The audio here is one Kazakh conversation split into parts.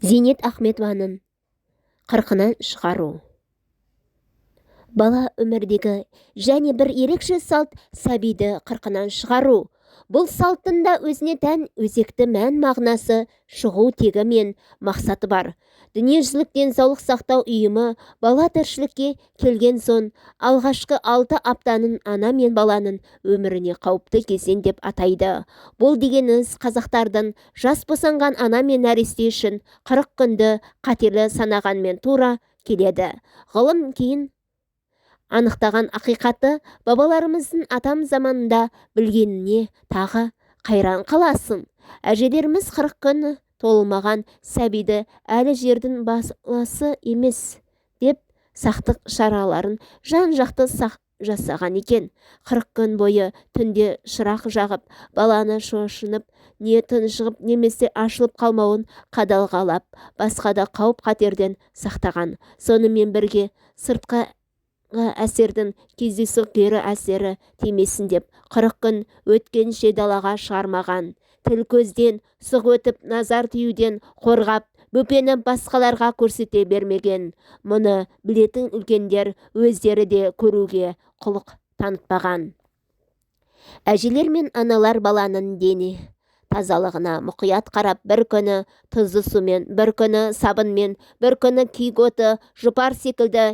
Зейнет Ахметованың қырқынан шығару. Бала өмірдегі және бір ерекше салт – сәбиді қырқынан шығару. Бұл салттың да өзіне тән өзекті мән-мағынасы, шығу тегі мен мақсаты бар. Дүниежүзілік денсаулық сақтау ұйымы бала тіршілікке келген соң алғашқы 6 аптаның ана мен баланың өміріне қауіпті кезең деп атайды. Бұл дегеніңіз қазақтардың жас босанған ана мен нәресте үшін 40 күнді қатерлі санағанымен тура келеді. Ғылым кейін анықтаған ақиқатты бабаларымыздың атам заманында білгеніне тағы қайран қаласың. Әжелеріміз 40 күн толмаған сәбиді әлі жердің баласы емес деп, сақтық шараларын жан-жақты жасаған екен. 40 күн бойы түнде шырақ жағып, баланы шошынып, не тұншығып немесе ашылып қалмауын қадағалап, басқа да қауіп-қатерден сақтаған. Сонымен бірге сыртқы әсердің кездейсоқ кері әсері тимесін деп, 40 күн өткенше далаға шығармаған. Тіл-көзден, сұқ өтіп назар тиюден қорғап, бөпені басқаларға көрсете бермеген. Мұны білетін үлкендер өздері де көруге құлық танытпаған. Әжелер мен аналар баланың дене тазалығына мұқият қарап, бір күні тұзды сумен, бір күні сабынмен, бір күні киік оты, жұпар секілді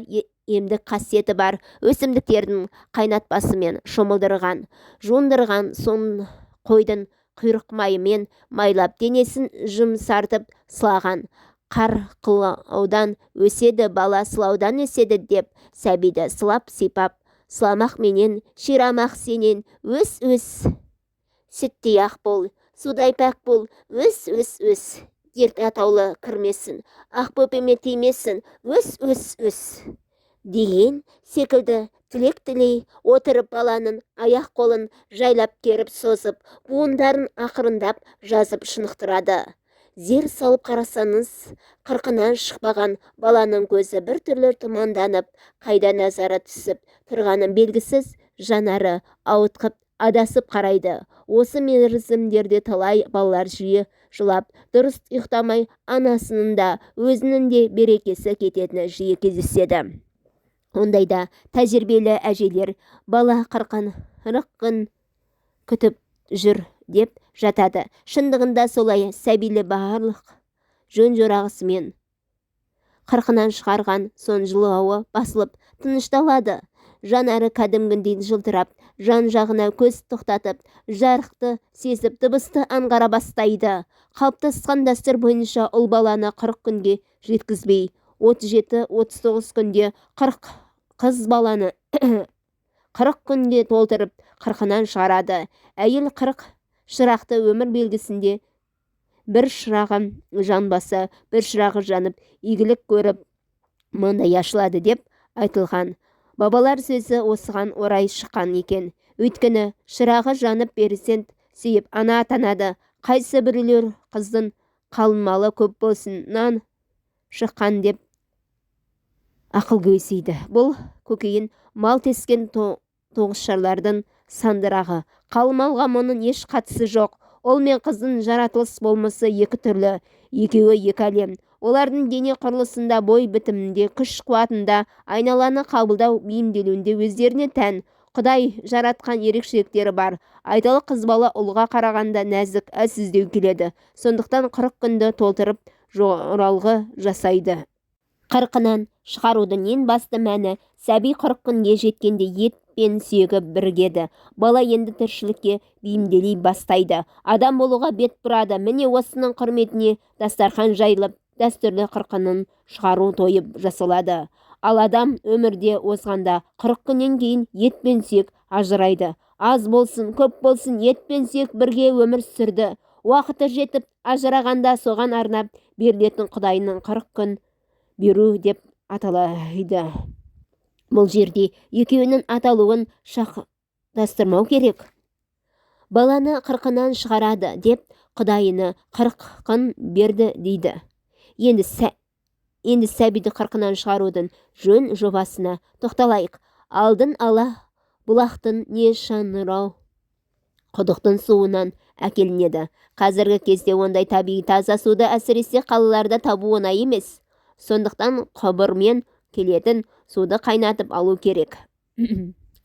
емдік қасиеті бар өсімдіктердің қайнатпасымен шомылдырған, жуындырған. Соң қойдың құйрық майымен майлап, денесін жұмсартып сылаған. Қар қылаудан өседі, бала сылаудан өседі деп, сәбиді сылап-сипап, «Сыламақ менен, ширамақ сенен, өс, өс, сүттей ақ бол, судай пәк бол, өс, өс, өс, дерт атаулы кірмесін, ақ бөпеме тимесін, өс, өс, өс» деген секілді тілек тілей отырып, баланың аяқ-қолын жайлап керіп-созып, буындарын ақырындап жазып шынықтырады. Зер салып қарасаңыз, қырқынан шықпаған баланың көзі біртүрлі тұманданып, қайда назары түсіп тұрғаны белгісіз, жанары ауытқып, адасып қарайды. Осы мерзімдерде талай балалар жиі жылап, дұрыс ұйықтамай, анасының да, өзінің де берекесі кететіні жиі кездеседі. Ондайда тәжірибелі әжелер «бала 40 күн күтіп жүр» деп жатады. Шындығында солай. Сәбилі барлық жөн-жоралғысымен қырқынан шығарған соң жылауы басылып, тынышталады. Жанары кәдімгідей жылтырап, жан-жағына көз тоқтатып, жарықты сезіп, дыбысты аңғара бастайды. Қалыптасқан дәстүр бойынша ұл баланы 40 күнге жеткізбей, 37-39 күнде, қыз баланы 40 күнге толтырып, қырқынан шығарады. Әйел 40 шырақты өмір белгісінде бір шырағы жанбаса, бір шырағы жанып, игілік көріп, маңдайы ашылады деп айтылған. Бабалар сөзі осыған орай шыққан екен. Өйткені шырағы жанып, перзент сүйіп, ана атанады. Қайсы біреулер қыздың қалыңмалы көп болсыннан шыққан деп ақылгөйсиді. Бұл көкейін мал тескен тоғышарлардың сандырағы. Қалың малға мұның еш қатысы жоқ. Ұл мен қыздың жаратылыс болмысы екі түрлі, екеуі екі әлем. Олардың дене құрылысында, бой бітімінде, күш-қуатында, айналаны қабылдау, бейімделуінде өздеріне тән, Құдай жаратқан ерекшеліктері бар. Айталық, қыз бала ұлға қарағанда нәзік, әлсіздеу келеді. Сондықтан 40 күнді толтырып жоралғы жасайды. Қырқынан шығарудың ең басты мәні – сәби 40 күнге жеткенде ет пен сүйегі бірігеді. Бала енді тіршілікке бейімделе бастайды, адам болуға бет бұрады. Міне, осының құрметіне дастархан жайылып, дәстүрлі қырқынан шығару тойы жасалады. Ал адам өмірде озғанда 40 күннен кейін ет пен сүйек ажырайды. Аз болсын, көп болсын, ет пен сүйек бірге өмір сүрді. Уақыты жетіп ажырағанда, соған арнап берілетін құдайының 40 күн беру деп аталайды. Бұл жерде екеуінің аталуын шатастырмау керек. Баланы қырқынан шығарады деп, құдайыны 40 күн берді дейді. Енді сәбиді қырқынан шығарудың жөн-жобасына тоқталайық. Алдын ала бұлақтың не шаңырау құдықтың суынан Әкелінеді. Қазіргі кезде ондай табиғи таза суды, әсіресе қалаларда табу оңай емес. Сондықтан құбырмен келетін суды қайнатып алу керек.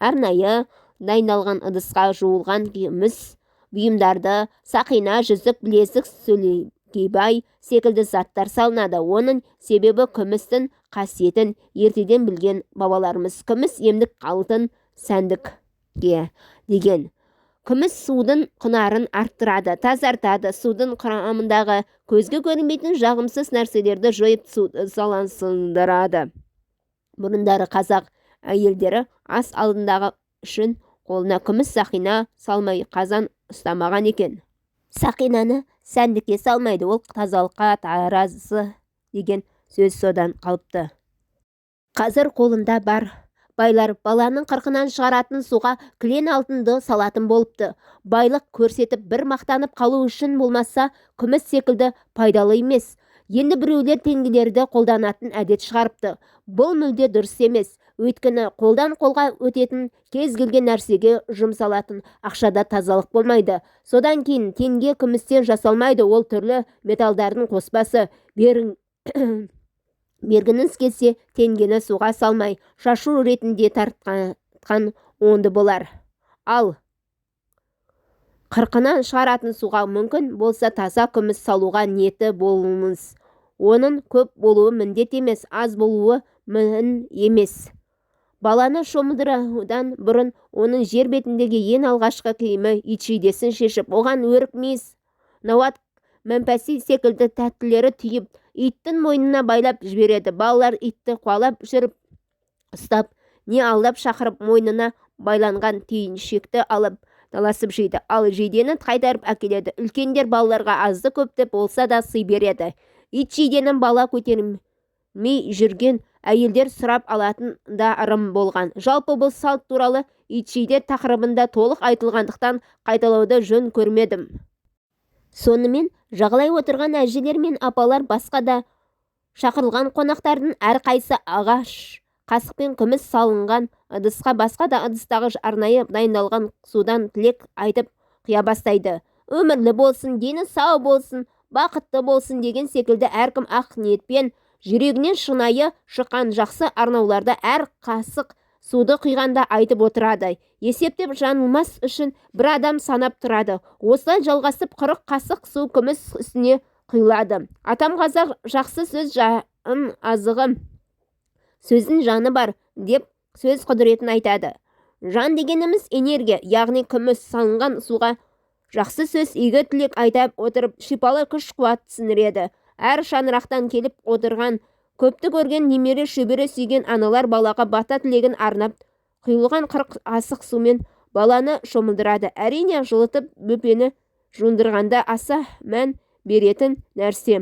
Арнайы дайындалған ыдысқа жуылған күміс бұйымдарды, сақина, жүзік, білезік, сөлгебай секілді заттар салынады. Оның себебі күмістің қасиетін ертеден білген бабаларымыз «Күміс емдік, алтын сәндікке» деген. Күміс судың құнарын арттырады, тазартады, судың құрамындағы көзге көрінбейтін жағымсыз нәрселерді жойып, суды залалсыздандырады. Бұрындары қазақ әйелдері ас алдындағы үшін қолына күміс сақина салмай қазан ұстамаған екен. Сақинаны сәндікке салмайды, ол тазалыққа таразы деген сөз содан қалыпты. Қазір қолында бар байлар баланың қырқынан шығаратын суға кілең алтынды салатын болыпты. Байлық көрсетіп, бір мақтанып қалу үшін болмаса, күміс секілді пайдалы емес. Енді біреулер теңгелерді қолданатын әдет шығарыпты. Бұл мүлде дұрыс емес. Өйткені қолдан қолға өтетін, кез келген нәрсеге жұмсалатын ақшада тазалық болмайды. Содан кейін теңге күмістен жасалмайды, ол түрлі металдардың қоспасы. Бергіңіз келсе, теңгені суға салмай, шашу ретінде таратқан оңды болар. Ал қырқынан шығаратын суға мүмкін болса таза күміс салуға ниетті болыңыз. Оның көп болуы міндет емес, аз болуы мін емес. Баланы шомылдырудан бұрын оның жер бетіндегі ең алғашқы киімі итжидесін шешіп, оған өрік, мейіз, науат, мәмпәси секілді тәттілері түйіп, иттің мойнына байлап жібереді. Балалар итті қуалап жүріп ұстап, не алдап шақырып, мойнына байланған түйіншекті алып таласып жейді. Ал жейдені қайтарып әкеледі. Үлкендер балаларға азды-көпті болса да сый береді. Ит жейдені бала көтермей жүрген әйелдер сұрап алатын да ырым болған. Жалпы, бұл салт туралы итжейде тақырыбында толық айтылғандықтан, қайталауды жөн көрмедім. Сонымен жағалай отырған әжелер мен апалар, басқа да шақырылған қонақтардың әрқайсысы ағаш қасықпен күміс салынған ыдысқа басқа да ыдыстағы арнайы дайындалған судан тілек айтып құя бастайды. Өмірлі болсын, дені сау болсын, бақытты болсын деген секілді әркім ақ ниетпен, жүрегінен шынайы шыққан жақсы арнауларды әр қасық суды құйғанда айтып отырады. Есептеп жаңылмас үшін бір адам санап тұрады. Осылай жалғасып, 40 қасық су күміс үстіне құйылады. Атам қазақ «Жақсы сөз жан азығы, сөздің жаны бар» деп сөз құдіретін айтады. Жан дегеніміз энергия, яғни күміс салынған суға жақсы сөз, игі тілек айта отырып, шипалы күш-қуат сіңіреді. Әр шаңырақтан келіп отырған көпті көрген, немере шөбере сүйген аналар балаға бата тілегін арнап, құйылған 40 қасық сумен баланы шомылдырады. Әрине, жылытып бөпені жуындырғанда аса мән беретін нәрсе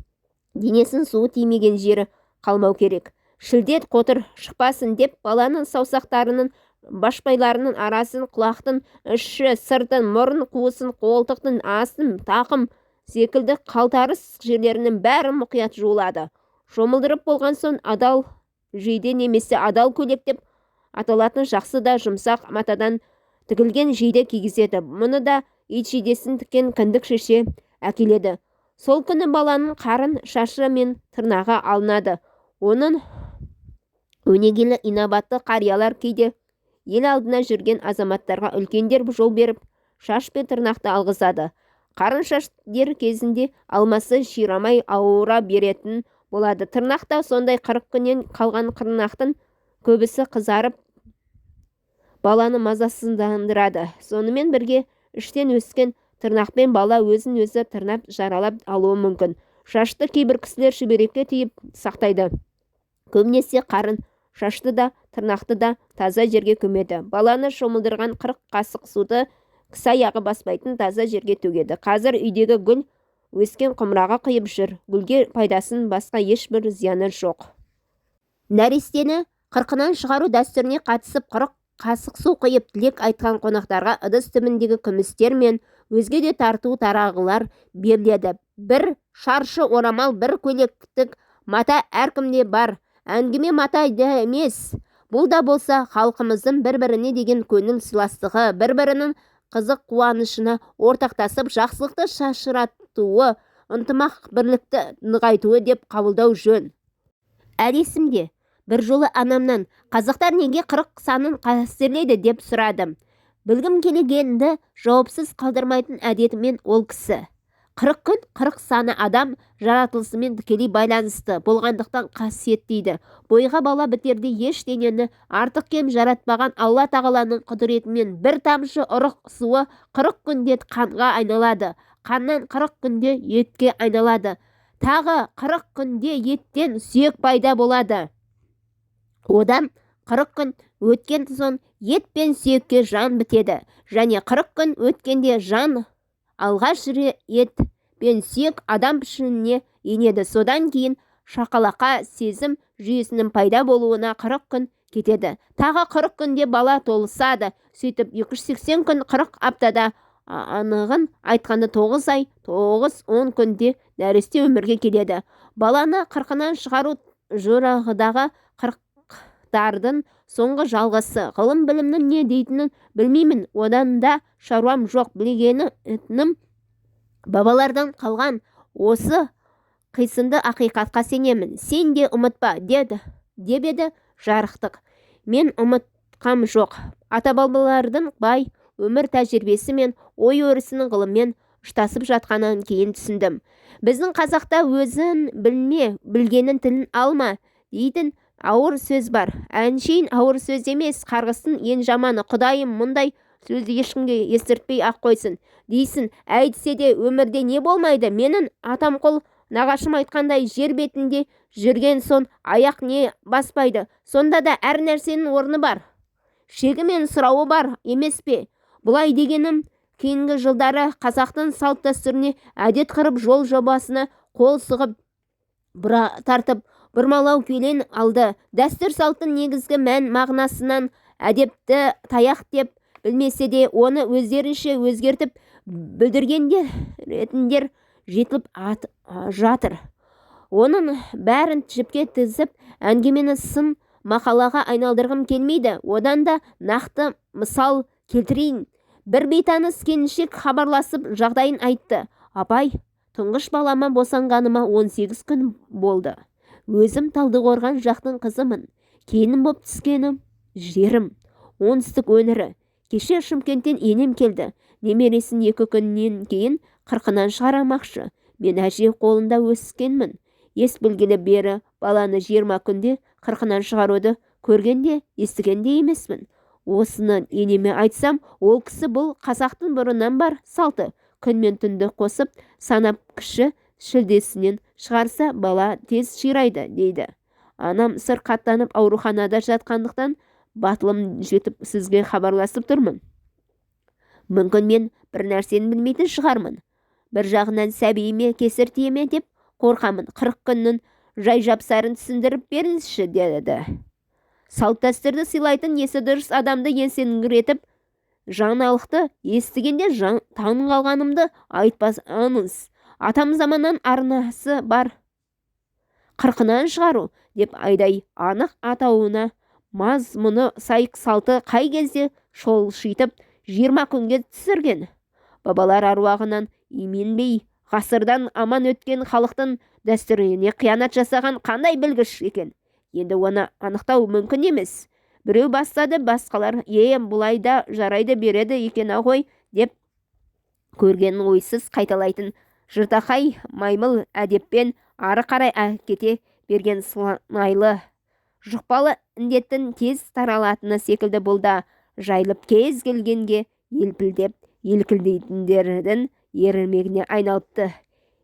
– денесін суы тимеген жері қалмау керек. Шілде қотыр шықпасын деп баланың саусақтарының, башпайларының арасын, құлақтың іші, сыртын, мұрын қуысын, қолтықтың астын, тақым секілді қалтарыс жерлерінің бәрі мұқият жуылады. Шомылдырып болған соң адал жейде немесе адал көйлек деп аталатын жақсы да жұмсақ матадан тігілген жейде кигізеді. Мұны да ит жейдесін тіккен кіндік шеше әкеледі. Сол күні баланың қарын шашы мен тырнағы алынады. Оның өнегелі, инабатты қариялар, кейде ел алдына жүрген азаматтарға үлкендер жол беріп, шаш пен тырнақты алғызады. Қарын шаш дер кезінде алмаса, ширамай ауыра беретін болады. Тырнақ та сондай. 40 күннен қалған тырнақтың көбісі қызарып, баланы мазасыздандырады. Сонымен бірге іштен өскен тырнақпен бала өзін өзі тырнап, жаралап алуы мүмкін. Шашты кейбір кісілер шүберекке түйіп сақтайды. Көбінесе қарын шашты да, тырнақты да таза жерге көмеді. Баланы шомылдырған 40 қасық суды кісі аяғы баспайтын таза жерге төгеді. Қазір үйдегі гүл өскен құмыраға құйып жүр. Гүлге пайдасынан басқа ешбір зияны жоқ. Нәрестені қырқынан шығару дәстүріне қатысып, 40 қасық су құйып, тілек айтқан қонақтарға ыдыс түбіндегі күмістер мен өзге де тарту-тарағылар беріледі. Бір шаршы орамал, бір көйлектік мата әркімде бар. Әңгіме мата емес. Бұл да болса халқымыздың бір-біріне деген көңіл сыйластығы, бір-бірінің Қызық-қуанышына ортақтасып, жақсылықты шашыратуы, ынтымақ-бірлікті нығайтуы деп қабылдау жөн. Әлі есімде, бір жолы анамнан: «Қазақтар неге 40 санын қастерлейді?» – деп сұрадым. Білгім келгенді жауапсыз қалдырмайтын әдетімен ол кісі: «40 күн, 40 саны адам жаратылысымен тікелей байланысты болғандықтан қасиеттейді. Бойға бала бітердей еш денені артық-кем жаратпаған Алла тағаланың құдіретімен бір тамшы ұрық суы 40 күнде қанға айналады, қаннан 40 күнде етке айналады, тағы 40 күнде еттен сүйек пайда болады. Одан 40 күн өткен соң ет пен сүйекке жан бітеді және 40 күн өткенде жан алғаш ет пен сүйек адам пішініне енеді. Содан кейін шақалаққа сезім жүйесінің пайда болуына 40 күн кетеді. Тағы 40 күнде бала толысады. Сөйтіп, 280 күн, 40 аптада, анығын айтқанда, 9 ай 9-10 күнде нәресте өмірге келеді. Баланы қырқынан шығару жорығындағы қырықтардың соңғы жалғасы. Ғылым-білімнің не дейтінін білмеймін, онда да шаруам жоқ. Білетінім, бабалардан қалған осы қисынды ақиқатқа сенемін. Сен де ұмытпа», – деді деп еді жарықтық. Мен ұмытқам жоқ. Ата-бабалардың бай өмір тәжірибесі мен ой-өрісінің ғылыммен ұштасып жатқанын кейін түсіндім. Біздің қазақта «Өзін білме, білгеннің тілін алма» дейтін ауыр сөз бар. Әншейін ауыр сөз емес, қарғыстың ең жаманы. Құдайым мұндай сөзді ешкімге естіртпей-ақ қойсын дейсің. Әйтсе де өмірде не болмайды? Менің Атамқұл нағашым айтқандай, жер бетінде жүрген соң аяқ не баспайды? Сонда да әр нәрсенің орны бар, шегі мен сұрауы бар емес пе? Бұлай дегенім, кейінгі жылдары қазақтың салт-дәстүріне, әдет-ғұрып, жол-жобасына қол сұғып, бұра тартып, бұрмалау белең алды. Дәстүр-салттың негізгі мән-мағынасынан әдепті таяқ деп білмесе де, оны өздерінше өзгертіп, бүлдіргендер жетіліп жатыр. Оның бәрін жіпке тізіп, әңгімені сын мақалаға айналдырғым келмейді. Одан да нақты мысал келтірейін. Бір бейтаныс келіншек хабарласып, жағдайын айтты: «Апай, тұңғыш балама босанғаныма 18 күн болды. Өзім Талдықорған жақтың қызымын. Келін боп түскен жерім оңтүстік өңірі. Кеше Шымкенттен енем келді. Немересін 2 күннен кейін қырқынан шығармақшы. Мен әже қолында өскенмін. Ес білгелі бері баланы 20 күнде қырқынан шығаруды көрген де, естіген де емеспін. Осыны енеме айтсам, ол кісі: «Бұл қазақтың бұрыннан бар салты. Күн мен түнді қосып санап, кіші шілдесінен шығарса, бала тез ширайды», – дейді. Анам сырқаттанып ауруханада жатқандықтан, батылым жетіп, сізге хабарласып тұрмын. Мүмкін, мен бір нәрсені білмейтін шығармын. Бір жағынан сәбиіме кесір тие ме деп қорқамын. 40 күннің жай-жапсарын түсіндіріп беріңізші», – деді. Салт-дәстүрді сыйлайтын есі дұрыс адамды есеңгіретіп, жаңалықты естігенде таң қалғанымды айтпасаңыз. Атам заманнан арнасы бар қырқынан шығару деп айдай анық атауына мазмұны сай салты қай кезде шолшитып 20 күнге түсірген? Бабалар аруағынан именбей, ғасырдан аман өткен халықтың дәстүріне қиянат жасаған қандай білгіш екен? Енді оны анықтау мүмкін емес. Біреу бастады, басқалар «Е, бұлай да жарайды береді екен ғой» деп көргенін ойсыз қайталайтын жыртақай маймыл әдеппен ары қарай кете берген. Сыңайлы жұқпалы індеттің тез таралатыны секілді, бұл да жайылып, кез келгенге елпілдеп, елкілдейтіндердің ермегіне айналыпты.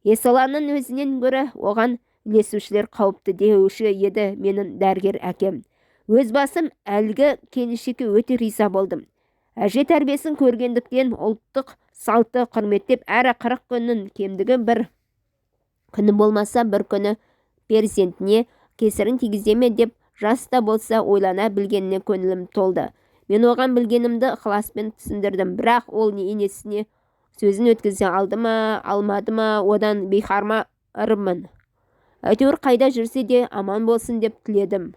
Есалаңның өзінен гөрі оған ілесушілер қауіпті деуші еді менің дәрігер әкем. Өз басым әлгі келіншекке өте риза болдым. Әже тәрбиесін көргендіктен, ұлттық салтты құрметтеп, әрі 40 күннің кемдігі бір күні болмаса бір күні перзентіне кесірін тигізе ме деп жас та болса ойлана білгеніне көңілім толды. Мен оған білгенімді ықыласпен түсіндірдім. Бірақ ол енесіне сөзін өткізе алды ма, алмады ма, одан бейхабармын. Әйтеуір қайда жүрсе де аман болсын деп тіледім.